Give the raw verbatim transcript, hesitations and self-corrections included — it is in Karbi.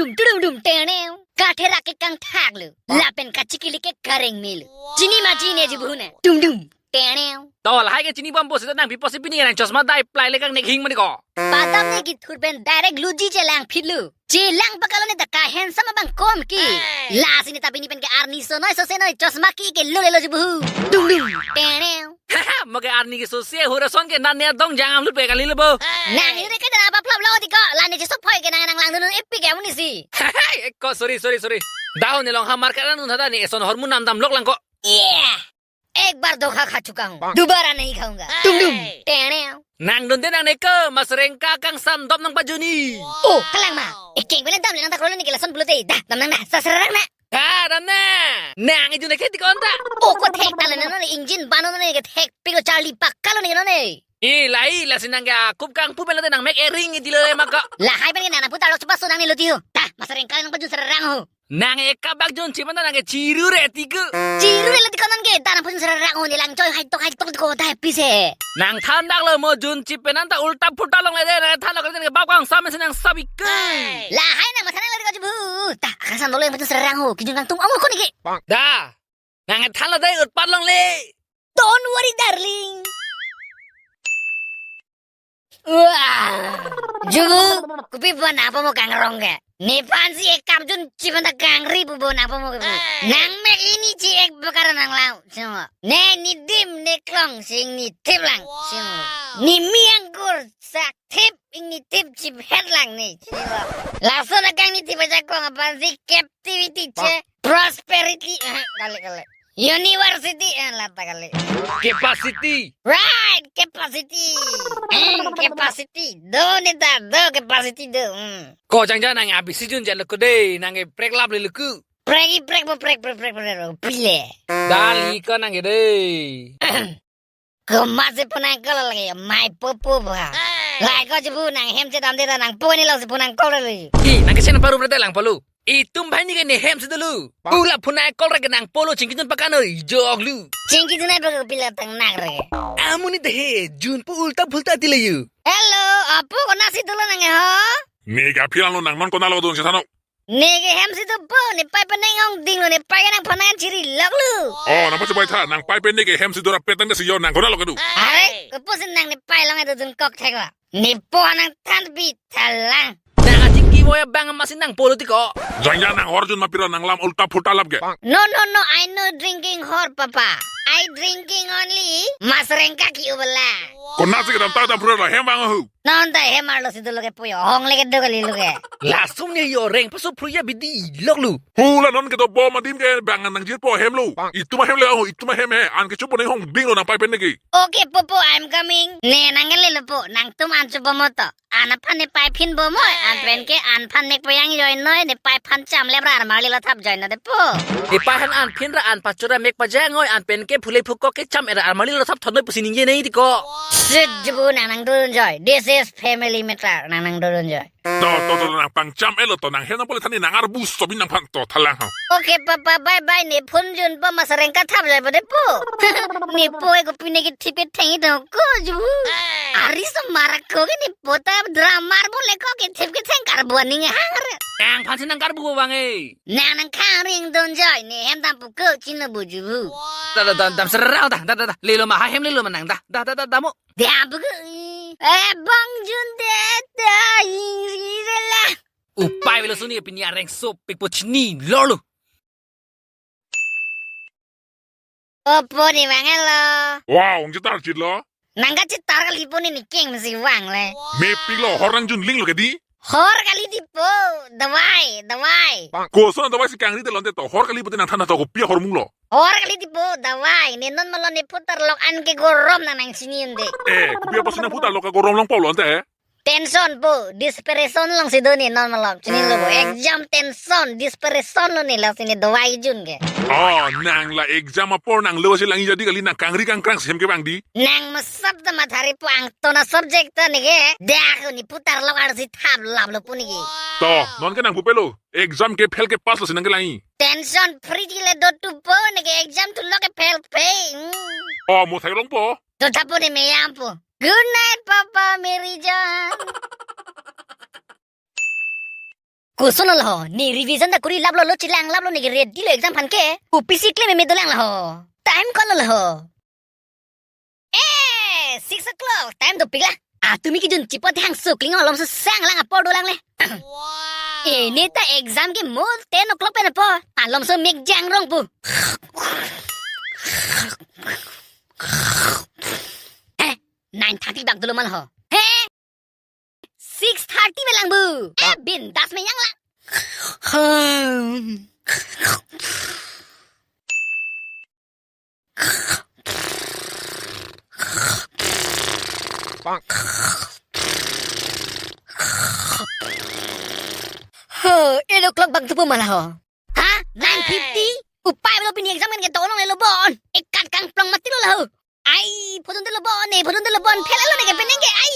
Dum dum dum, teneu. Katherak ke kangthak lo. Lapen kachikili ke kareng melo. Chini ma chini ji bu ne. Dum dum. Teneu. To lahai ke chinibompo seta nang pipo si pini nang chosma dai plai le kangnek hing mani ko. Padam ne kithur pen direct luji chelang phit lo. Chelang pakalo ne ta ka handsome abang kom ke. Lasi ne ta pini pen ke arni sonoi sosenoi chosma ke ke lo le lo ji bu. Dum dum. Teneu. Mo ke arni ke sose hura son ke nan ne dong jang am lut pe kali lo bo. Nang ire ke dana apa plap lo ti ko. Lani chesok phoi ke nang nang langdun epi ke amonit si. Ko sorry, sorry, sorry. Dau ne long hamar ka nang nun hada ne eson hormu nam dam lok lang ko. Yeah. Ek bar dhokha kha chuka hoon. Dubara nahi khaunga. Dum dum. Teneu. Nang dunde nang ne ke Mas Rengka kangsam dop nang pajuni. Oh, kalang ma. Ekeng belen dam le nang ta krolo ne ke lason pulote. Dah, dam nang dah. Sasrarang na. Ka dam na. Nang ejun ne ke ti konta. Oh, ko thek ta le nang ne engine bano ne ke thek pik lo charli pak kalo ne ne. Eh, lahai, lasi nang ke akup kangpu pen lote nang mek ering iti lo le maka. Lahai pen ke nang putar lo chupa so nang ne lo ti ho. Dah, Mas Rengka nang pajun sarang ho. Nang eka bak junchi manta nang ke chiru re ti ke. Chiru re lo ti ko non ke, ta nang pajun sarang ho ne lang choi hai tok hai tok ko dai pise. Nang thandak lo mo junchi pen nang ta ulta phuta longle de, nang thandak lo ke bak kangsam si nang sabi ke. Lahai nang matha nang lo ti ko ji bu. Ta, kangsam lo yang pajun sarang ho, kijun kangtung ong ko ne ke. Da. Nang than lo dai utpat longle. Don't worry, darling. Wah. Ju bu, kopi pon apa mo kangrong ke? Nephan si ekap junchi manta kangri pu bo nang pamo ke bu. Nang mek ini chi ek bekar nang lau. Simo. Ne nidim ne klong sing nithip lang. Simo. Nimi angkur sak thip ing nithip chip het lang ne. Simo. Lason akang nithip ajakong aphan si captivity che. Prosperity. Eh, kali, kali. University, eh, lata kali. Capacity. Right, capacity. Hmm, capacity. Do ne ta, do capacity do. Hmm. Ko jangja nang abisi jun jalo ko de, nang ke prek lap le luku. Prek i prek bo prek, prek, prek, prek, prek, pile. Dali ko nang ke de. Komat si punang kol lagi, my popo ba. Lahai ko ji bu nang hem chedam de ta nang po ne lo si punang kol lagi. I, nang kesen paru prete lang polo. Itum bhai ni ke ne hem si dulu. Ula punang kol lagi nang polo chingki jun pakano i jok lu. Chingki jun ai pagpila tang nak re. Amonit he, jun po ulta phulta ti le yu. Hello, apo kona si dulu nang ho? Ne ke aphi lang lo nang non kona lo dun si thano. Ne ke hem si do po, ne pai pen neng ong ding lo, ne pai ke nang phan nang chiri lok lo. Oh, nang pachobei tha, nang pai pen ne ke hem si do rap petang ke si yo nang kona lo kedo. Are, kopo si nang ne pai long edo dun kok thek lo. Ne po nang than bi tha lang. Nang achingki mo ya bang ma si nang polo ti ko. Jangja nang hor jun ma pira nang lam ulta phuta lap ke. No, no, no, I no drinking hor, papa. I drinking only Mas Rengka ki ubala. Kona si kedam ta dam pura lo hem bang hu. Non ta hem arlo si dolo ke puyo. Hong leke do kali lo ke. Lasum ne yo reng pasu pruya bidi lok lu. Hula non ke do bom adim ke bang nang jir po hem lo. Itum ahem le ho, itum ahem he. An ke chupo ne hong ding lo nang pai pen ne ke. Okay, popo, I'm coming. Ne nang ke le lo po. Nangtum an chupo mo to. An aphan ne pai phin bo mo. An pen ke an phan mek payang joi noi, ne pai phan cham lep ra armali lo thap joi no de po. Ne pai han an phin ra an pachura mek pajang oi, an pen ke phule phukok ke cham era armali lo thap thon noi pusi ningje nei ti ko. Sit ji bu nang nang dun joi. This is family matter. Nang nang dun joi. To, to, to, nang pang cham elo to, nang hem nang pole thani nang arbu sobi nang phan to thalang ha. Okay, papa, bye bye, ne phone jun po Mas Rengka thap jai po de po. Ne po e kopi ne ke thip e theng i dong ko ju. Ari so marak ko ke ne po ta drama bo le ko ke thip ke theng karbo ning hang re. Nang phan si nang karbo bang e. Nang nang khang ring dun joi, ne hem dam pu ko chin lo bu ju. Da, da, da, dam serau da, da, da, da. Lelo ma ha hem lelo ma nang da, da, da, da, da mo. Dia buku. Eh, bang jun de ta ing ri re la. Upai velo suni pini areng sop pik po chini lolo. Opo ni bang helo. Wow, ang chitar chit lo. Nang ka chitar kali po ni ni king masi bang le. Me pik lo hor nang jun ling lo ke di. Hor kali di po, dawai, dawai. Koson dawai si kangri de lonte to, hor kali pute nang than to kopi ahormu lo. Hor kali di po, dawai. Ne non malon ne putar lok an ke gorom nang nang chini un de. Eh, kopi apotsi nang putar lok ke gorom long po lonte, eh? Tension po, desperation long si do ne non malon. Chini lo po, exam tension, desperation lo ne la si ne dawai jun ke. Oh, nang la exam apor nang lo si lang i jadi kali nang kangri kangkrang si hem ke bang di. Nang masap ta mathari po ang tona subject ta ne ke. Dak ni putar lok arsi thap lap lo pu ne ke. To, non ke nang pupe lo. Exam ke fail ke pass lo si nang ke lang i. Tension free ti le do tu po ne ke exam tu lo ke fail pe. Hmm. Oh, mo thai long po. To thapo ne me yam po. Good night, Papa Mary Jane. Koson lo ho, ne revision ta kuri laplo, lo chelang laplo, ne ke ready lo exam aphan ke. Kopisi klem meme dolang lo ho. Time ko-an lo ho? Eh, six o'clock, time dopik la. Ah, tumi kejun chipo te hangso kling, malomso sang lang apor dolang le. Eh, ne ta exam ke mo ten o'clock pen apor. Malomso mek jangrong pu. Eh, nine thirty bak dolo ma lo ho. Eh, six thirty me lang pu. Eh, bindas me yang lang. Hmm. Ho, eight o'clock bak dopo ma lo ho. Ha? Nine fifty? Upai lo, pini exam kan ke tolong le lo bon. Ekat kangplong mati lo ho. Ai, phodun de lo bon, ne, phodun de lo bon. Phela lo ne ke penang ke. Ai.